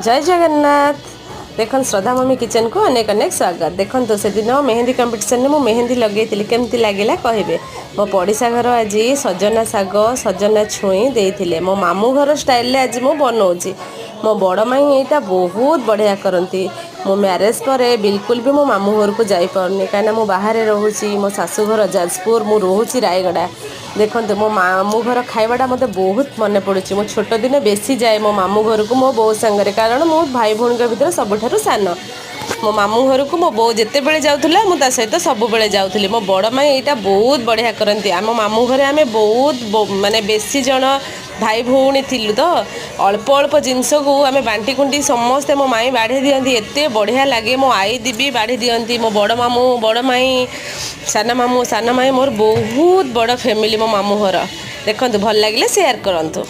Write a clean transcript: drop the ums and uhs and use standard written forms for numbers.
ଜୟ ଜଗନ୍ନାଥ। ଦେଖନ୍ତୁ, ଶ୍ରଦ୍ଧା ମମି କିଚେନକୁ ଅନେକ ଅନେକ ସ୍ୱାଗତ। ଦେଖନ୍ତୁ, ସେଦିନ ମେହେନ୍ଦି କମ୍ପିଟିସନରେ ମୁଁ ମେହେନ୍ଦି ଲଗେଇଥିଲି, କେମିତି ଲାଗିଲା କହିବେ। ମୋ ପଡ଼ିଶା ଘର ଆଜି ସଜନା ଶାଗ, ସଜନା ଛୁଇଁ ଦେଇଥିଲେ। ମୋ ମାମୁଁ ଘର ଷ୍ଟାଇଲରେ ଆଜି ମୁଁ ବନଉଛି। ମୋ ବଡ଼ ମାଇଁ ଏଇଟା ବହୁତ ବଢ଼ିଆ କରନ୍ତି। ମୁଁ ମ୍ୟାରେଜ୍ ପରେ ବିଲକୁଲ ବି ମୋ ମାମୁଁ ଘରକୁ ଯାଇପାରୁନି, କାହିଁକିନା ମୁଁ ବାହାରେ ରହୁଛି। ମୋ ଶାଶୁଘର ଯାଜପୁର, ମୁଁ ରହୁଛି ରାୟଗଡ଼ା। ଦେଖନ୍ତୁ, ମୋ ମାମୁଁ ଘର ଖାଇବାଟା ମୋତେ ବହୁତ ମନେ ପଡ଼ୁଛି। ମୁଁ ଛୋଟ ଦିନେ ବେଶୀ ଯାଏ ମୋ ମାମୁଁ ଘରକୁ ମୋ ବୋଉ ସାଙ୍ଗରେ, କାରଣ ମୁଁ ଭାଇ ଭଉଣୀଙ୍କ ଭିତରେ ସବୁଠାରୁ ସାନ। ମୋ ମାମୁଁ ଘରକୁ ମୋ ବୋଉ ଯେତେବେଳେ ଯାଉଥିଲା, ମୁଁ ତା ସହିତ ସବୁବେଳେ ଯାଉଥିଲି। ମୋ ବଡ଼ ମାଇଁ ଏଇଟା ବହୁତ ବଢ଼ିଆ କରନ୍ତି। ଆମ ମାମୁଁ ଘରେ ଆମେ ବହୁତ ମାନେ ବେଶୀ ଜଣ ଭାଇ ଭଉଣୀ ଥିଲୁ ତ, ଅଳ୍ପ ଅଳ୍ପ ଜିନିଷକୁ ଆମେ ବାଣ୍ଟି କୁଣ୍ଟି ସମସ୍ତେ ମୋ ମାଇଁ ବାଢ଼ି ଦିଅନ୍ତି। ଏତେ ବଢ଼ିଆ ଲାଗେ। ମୋ ଆଈ ଦିବି ବାଢ଼ି ଦିଅନ୍ତି। ମୋ ବଡ଼ ମାମୁଁ, ବଡ଼ ମାଇଁ, ସାନ ମାମୁଁ, ସାନ ମାଇଁ, ମୋର ବହୁତ ବଡ଼ ଫ୍ୟାମିଲି ମୋ ମାମୁଁ ଘର। ଦେଖନ୍ତୁ, ଭଲ ଲାଗିଲେ ସେୟାର କରନ୍ତୁ।